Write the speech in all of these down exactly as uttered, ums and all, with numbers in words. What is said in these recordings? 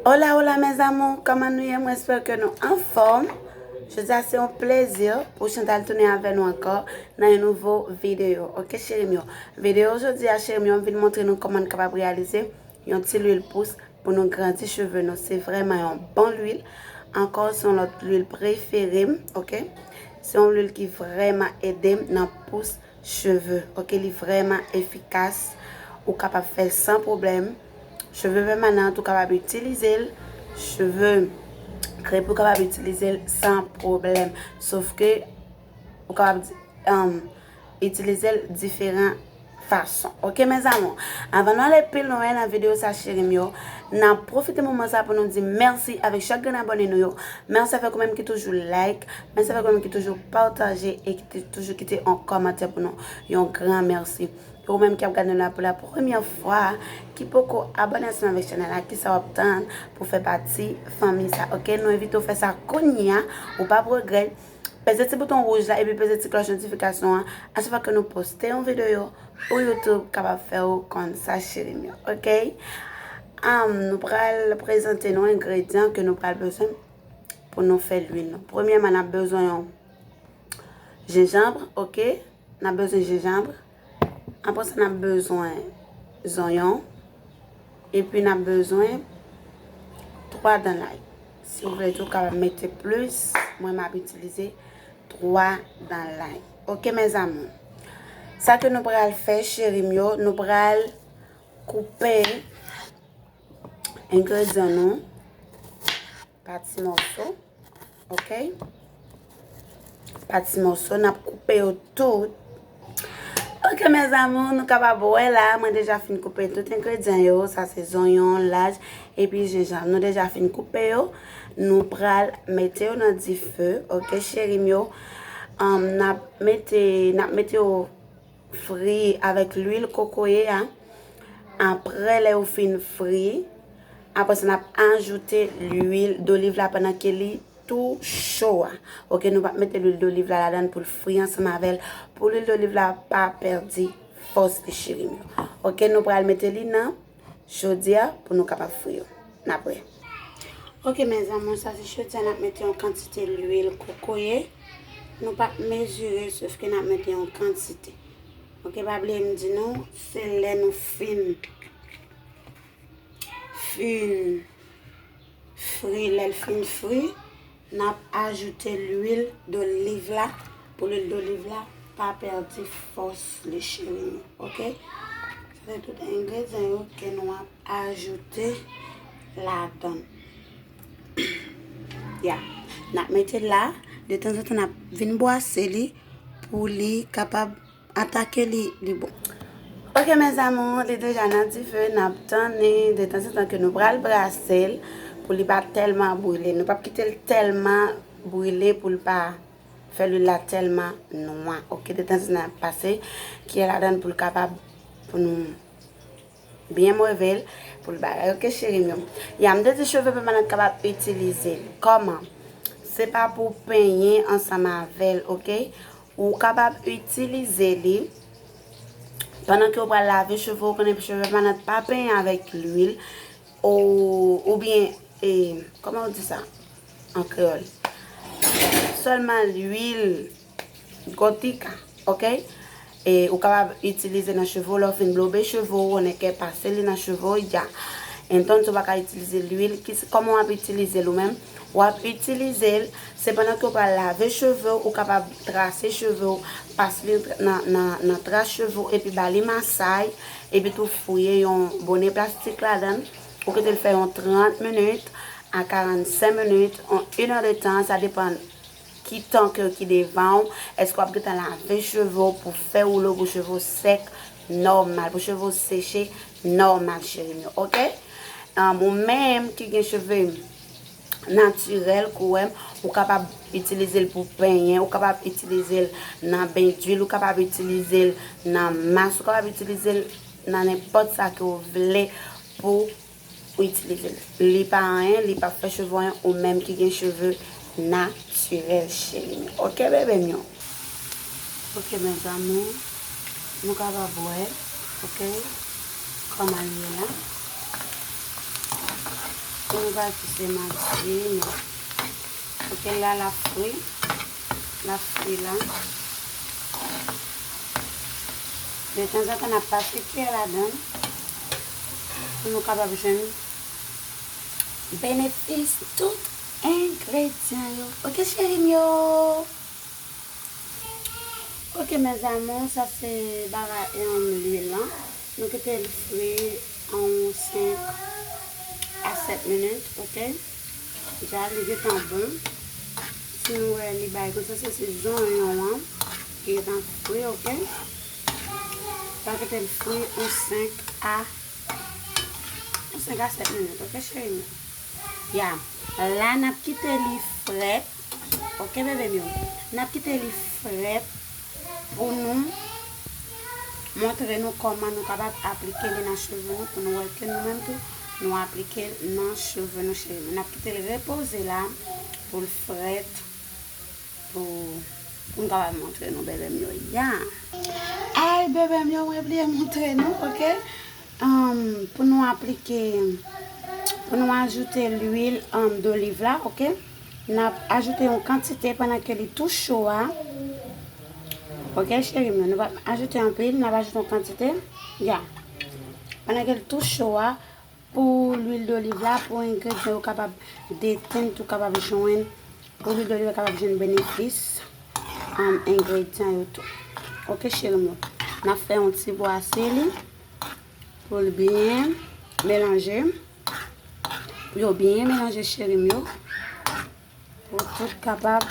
Hola, hola, mes amours, kòman nou ye? Mwen espere ke nou anfòm. Jodi a se yon plezi pou Chantal tounen avè nou ankò nan yon nouvo videyo. Ok, cheri m yo. Videyo jodi a, cheri m yo, m vin montre nou kòman n kapab reyalize yon ti lwil pous pou nou grandi cheve nou. Se vrèman yon bon lwil. Ankò, se yon lòt lwil prefere m, ok? Se yon lwil ki vrèman ede m nan pous cheve, ok? Li vrèman efikas. Ou kapab fè l san pwoblèm. Cheve pèmanan, ou kapab itilize l. Cheve krepi, ou kapab itilize l san pwoblèm. Sof ke ou kapab, um, itilize l diferan fason. Ok, mes amours? Anvan nou ale pi lwen nan videyo sa, cheri m yo, n ap pwofite moman sa pou nou di mèsi avèk chak grenn abòne nou yo. Mèsi avèk ou menm ki toujou like. Mèsi avèk ou menm ki toujou pataje e ki te, toujou kite yon kòmantè pou nou. Yon gran mèsi. E ou menm ki ap gade nou la pou la premyè fwa, ki poko abòne ansanm avèk chanèl la, kisa w ap tann pou fè pati fanmi sa? Ok, nou envite w fè sa kounye a, ou p ap regrèt. Peze ti bouton wouj la epi peze ti klòch notifikasyon an. A chak fwa ke nou poste yon videyo, ou YouTube kapab fè w konn sa, cheri m yo. Ok? Am, nou pral prezante nou engredyan ke nou pral bezwen pou nou fè lwil nou. Premyèman, n ap bezwen yon jenjanm, ok? N ap bezwen jenjanm. Apre sa, n ap bezwen zonyon. Epi n ap bezwen twa dan lay. Si w vle tou, w kapab mete plis. Mwen, m ap itilize twa dan lay. Ok, mes amours. Sa ke nou pral fè, cheri m yo, nou pral koupe engredyan nou pa ti mòso. Ok? Pa ti mòso, n ap koupe yo tout. Ok, mes amours, nou kapab wè la, mwen deja fin koupe tout engredyan yo. Sa se zonyon, laj, epi jenjanm. Nou deja fin koupe yo. Nou pral mete yo nan dife, ok, cheri m yo. Anm, n ap mete, n ap mete yo fri avèk lwil kokoye a. Apre, lè yo fin fri, apre sa, n ap ajoute lwil doliv la pandan ke li tou cho a. Ok, nou p ap mete lwil doliv la ladan l pou l fri ansanm avè l, pou lwil doliv la pa pèdi fòs li, cheri m yo. Ok, nou pral mete li nan chodyè pou nou kapab fri yo. N ap wè. Ok, mes amours, sa se chodyè, n ap mete yon kantite lwil kokoye. Nou p ap mezire, sof ke n ap mete yon kantite. Ok, pa bliye m di nou, se lè nou fin, fin fri, lè l fin fri, n ap ajoute lwil doliv la, pou lwil doliv la pa pèdi fòs li, cheri m yo, ok? Sa se tout engredyan yo ke nou ap ajoute ladan l. Ya. N ap mete l la, detanzantan n ap vin bwase li pou li kapab atake li, li bon. Ok, mes amours, li deja nan dife, n ap tann li, detanzantan ke nou pral brase l pou li pa tèlman brile. Nou p ap kite l tèlman brile pou l pa fè lwil la tèlman nwa. Ok, detanzantan n ap pase kiyè ladan l pou l kapab, pou nou byen move l pou l bagay. Ok, cheri m yo. Ya, m te di cheve pèmanan kapab itilize l. Kòman? Se pa pou penyen ansanm avè l, ok? Ou kapab itilize li pandan ke w pral lave cheve w, konnen cheve pèmanan pa penyen avèk lwil, ou, oubyen, e, kòman w di sa an kreyòl? Sèlman lwil Gotika, ok? E ou kapab itilize nan cheve w, lè w fin blobe cheve w, ou nèk pase li nan cheve w, ya. Entonces, ou pa ka itilize lwil. Ki, kòman w ap itilize l ou menm? W ap itilize l, se pandan ke w pral lave cheve w, ou kapab trase cheve w, pase li nan, nan, nan tras cheve w, epi ba li masay, epi tou fouye yon bonè plastik ladan l, ou kite l fè yon trant minit a karannsenk minit, yon inèdtan, sa depann ki tan ke ki devan w, èske w ap gentan lave cheve w pou fè woulo pou cheve w sèk nòmal, pou cheve w seche nòmal, cheri m yo, ok? Anm, ou menm ki gen cheve natirèl, kou w wè m, ou kapab itilize l pou penyen, ou kapab itilize l nan ben dwil, ou kapab itilize l nan mas, ou kapab itilize l nan nenpòt sa ke w vle pou ou itilize l. Li pa anyen, li p ap fè cheve w anyen, ou menm ki gen cheve natirèl, cheri m. Ok, bebe m yo? Ok, mes amours, nou kapab wè, ok, kòman l ye la. Pou nou pa jis remase, non. Ok, la, l ap fri. L ap fri la. Detanzantan, n ap pase kiyè ladan l pou nou kapab jwenn benefis tout engredyan yo. Ok, cheri m yo. Ok, mes amours, sa se bagay, em, lwil lan. Nou kite l fri an senk a sèt minit, ok? Ja li gentan bon. Si nou wè li bay konsa, se, se zonyon an ki gentan fri, ok? Sa kite l fri an senk a, an senk a sèt minit, ok, cheri m? Ya. La, n ap kite li frèt. Ok, bebe m yo. N ap kite li frèt pou nou montre nou kòman nou kapab aplike li nan cheve nou, pou nou wè ke nou menm tou, nou aplike l nan cheve nou, cheri. N ap kite l repoze la pou l frèt, pou, pou m kapab montre nou, bebe m yo. Ya. Ay, bebe m yo, mwen bliye montre nou, ok? Em, pou nou aplike, pou nou ajoute lwil, em, doliv la, ok? N ap ajoute yon kantite pandan ke li tou cho a. Ok, cheri m yo, nou p ap ajoute anpil, n ap ajoute yon kantite. Ya. Pandan ke li tou cho a, pou lwil doliv la, pou engredyan yo kapab detann, tou kapab jwenn, pou lwil doliv la kapab jwenn benefis, em, engredyan yo tou. Ok, cheri m yo. N ap fè yon ti bwase li. Pou l byen melanje. Pou yo byen melanje, cheri m yo. Pou tout kapab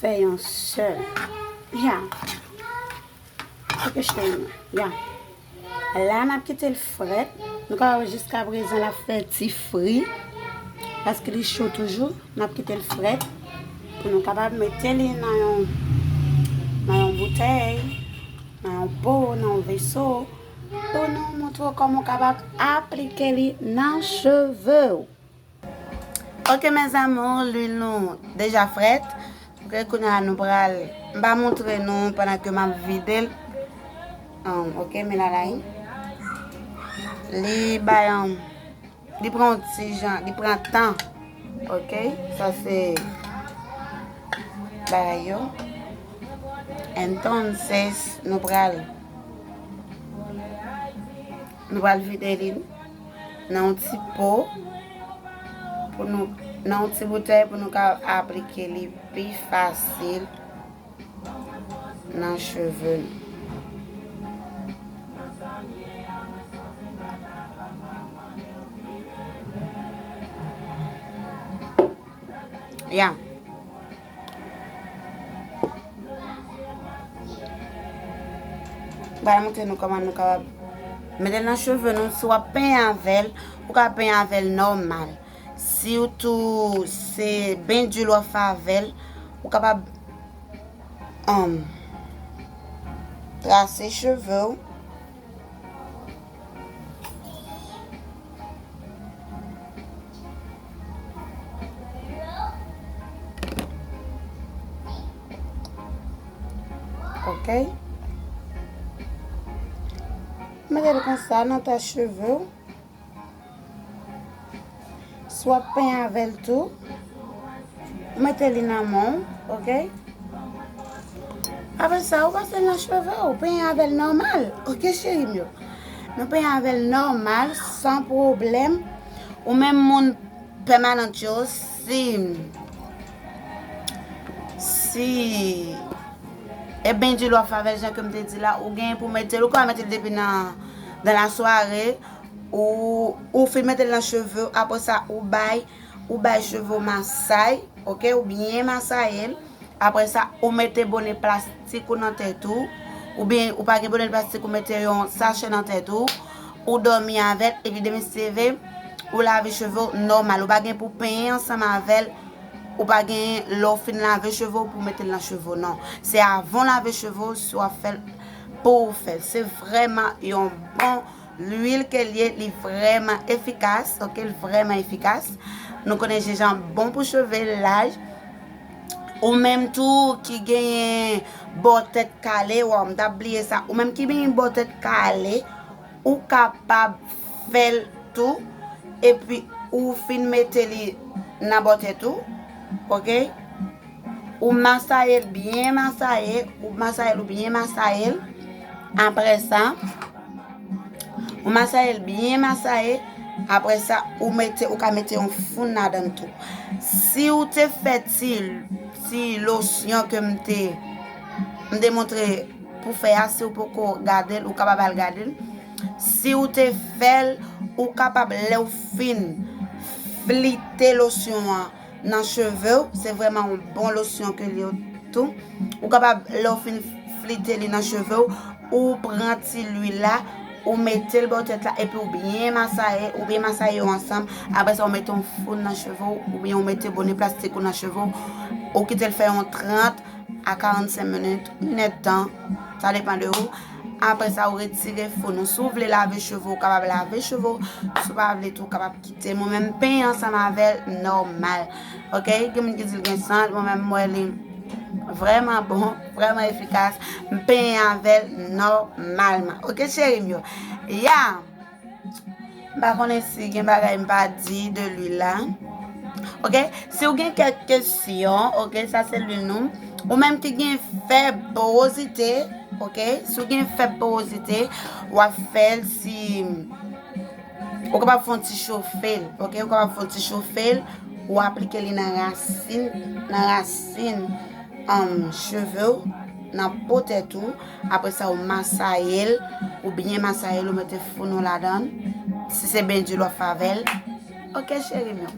fè yon sèl. Ya. Ok, cheri m yo. Ya. La, n ap kite l frèt. Nou ka wè jiskaprezan l ap fè ti fri. Paske li cho toujou. N ap kite l frèt. Pou nou kapab mete li nan yon, nan yon boutèy, nan yon po, nan yon veso. Pou nou montre w kòman w kapab aplike li nan cheve w. Ok, mes amours, lwil nou deja frèt. Ok, kounye a nou pral, m pa montre nou pandan ke m ap vide l. Ahn, ok, men la la, li bay, ahn, li pran yon ti jan, li pran tan. Ok, sa se bagay yo. Entonces, nou pral, nou pral vide li nan yon ti po, pou nou, nan yon ti boutèy pou nou ka aplike li pi fasil nan cheve nou. Ya. M pral montre nou kòman nou kapab mete l nan cheve nou. Si w ap penyen avè l, ou ka penyen avè l nòmal. Si w tou se bendil w ap fè avè l, ou kapab, um, trase cheve w. Ok. Mete l konsa nan tèt cheve w. Si w ap penyen avè l tou, ou mete li nan men w, ok? Apre sa, ou pase l nan cheve w, penyen avè l nòmal, ok, cheri m yo? Nou penyen avè l nòmal, san pwoblèm. Ou menm moun pèmanant yo, si, si e bendil w ap fè avè l, jan ke m te di la, ou genyen pou mete l, ou ka mete l depi nan, dans la soirée, ou, ou fin mete l nan cheve w, apre sa, ou bay, ou bay cheve w masay, ok, ou byen masaye l. Apre sa, ou mete bonè plastik ou nan tèt ou, oubyen ou pa gen bonè plastik, ou mete yon sachè nan tèt ou, ou dòmi avè l, epi demen se leve, ou lave cheve w nòmal. Ou pa gen pou penyen ansanm avè l, ou pa gen lè w fin lave cheve w pou mete l nan cheve w, non. Se avan w lave cheve w, si w ap fè l, pou w fè l. Se vrèman yon bon lwil ke l ye, li vrèman efikas, ok, li vrèman efikas. Nou konnen jenjanm bon pou cheve laj. Ou menm tou ki genyen bò tèt kale, waw, m t ap bliye sa. Ou menm ki genyen bò tèt kale, ou kapab fè l tou. Epi, ou fin mete li nan bò tèt ou, ok? Ou masaye l byen masaye, ou masaye l, ou byen masaye l. Apre sa, ou masaye l byen masaye. Apre sa, ou mete, ou ka mete yon foun ladan l tou. Si ou te fè ti, ti losyon ke m te, m te montre pou fè a, si ou poko gade l, ou kapab al gade l. Si ou te fè l, ou kapab, lè w fin flite losyon an nan cheve w, se vrèman yon bon losyon ke li ye tou. Ou kapab, lè w fin flite li nan cheve w, ou pran ti lwil la, ou mete l bò tèt la, epi ou byen masaye, ou byen masaye yo ansanm. Apre sa, ou mete yon foun nan cheve w, oubyen ou mete bone plastik ou nan cheve w, ou kite l fè yon trant a karannsenk minit, inèdtan, sa depann de ou. Apre sa, ou retire foun ou. Si w vle lave cheve w, ou kapab lave cheve w. Si w pa vle tou, ou kapab kite l. Mwen menm, m penyen ansanm avè l nòmal. Ok? Gen moun ki di l gen sant, mwen menm, m wè li vrèman bon, vrèman efikas. M penyen avè l nòmalman. Ok, cheri m yo? Ya! M pa konnen si gen bagay m pa di de lwil la. Ok? Si w gen kèk kesyon, ok, sa se lwil nou. Ou menm ki gen fèb porozite, ok? Si w gen fèb porozite, w ap fè l si ou kapab fè yon ti chofe l, ok? Ou kapab fè yon ti chofe l, ou aplike li nan rasin, nan rasin um, cheve w, nan po tèt ou. Apre sa, ou masaye l, ou byen masaye l, ou mete foun ou ladan l. Si se bendil w ap fè avè l. Ok, cheri m yo.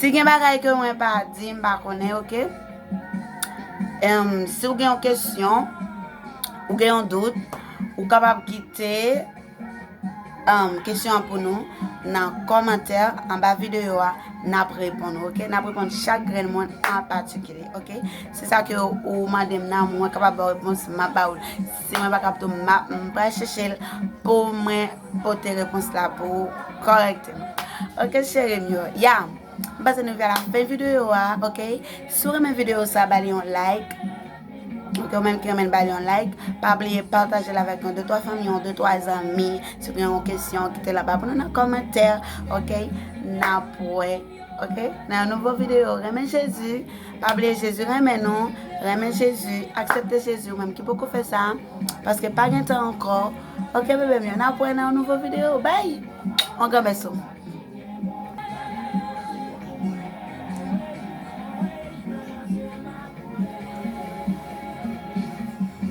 Si gen bagay ke mwen pa di, m pa konnen, ok? Em, si w gen yon kesyon, ou gen yon dout, ou kapab kite um, kesyon an pou nou nan kòmantè anba videyo a, n ap reponn, ok? N ap reponn chak grenn moun an patikilye, ok? Si sa ke ou mande m nan, mwen kapab ba w repons, m ap ba ou l. Si mwen pa kapab tou, m ap, m pral chèche l pou mwen pote repons la pou ou kòrèkteman. Ok, cheri m yo. Ya, m panse nou rive a la fen videyo a, ok? Si w renmen videyo sa, ba li yon like. Ok, ou menm ki renmen, ba li yon like. Pa bliye pataje l avèk yon de twa fanmi, yon de twa zanmi. Si w gen yon kesyon, kite l anba pou nou nan kòmantè. Ok, n ap wè, ok, nan yon nouvo videyo. Renmen Jezi. Pa bliye Jezi renmen nou. Renmen Jezi. Aksepte Jezi, ou menm ki poko fè sa. Paske pa gen tan ankò. Ok, bebe m yo, n ap wè nan yon nouvo videyo. Bay! On gran bèso.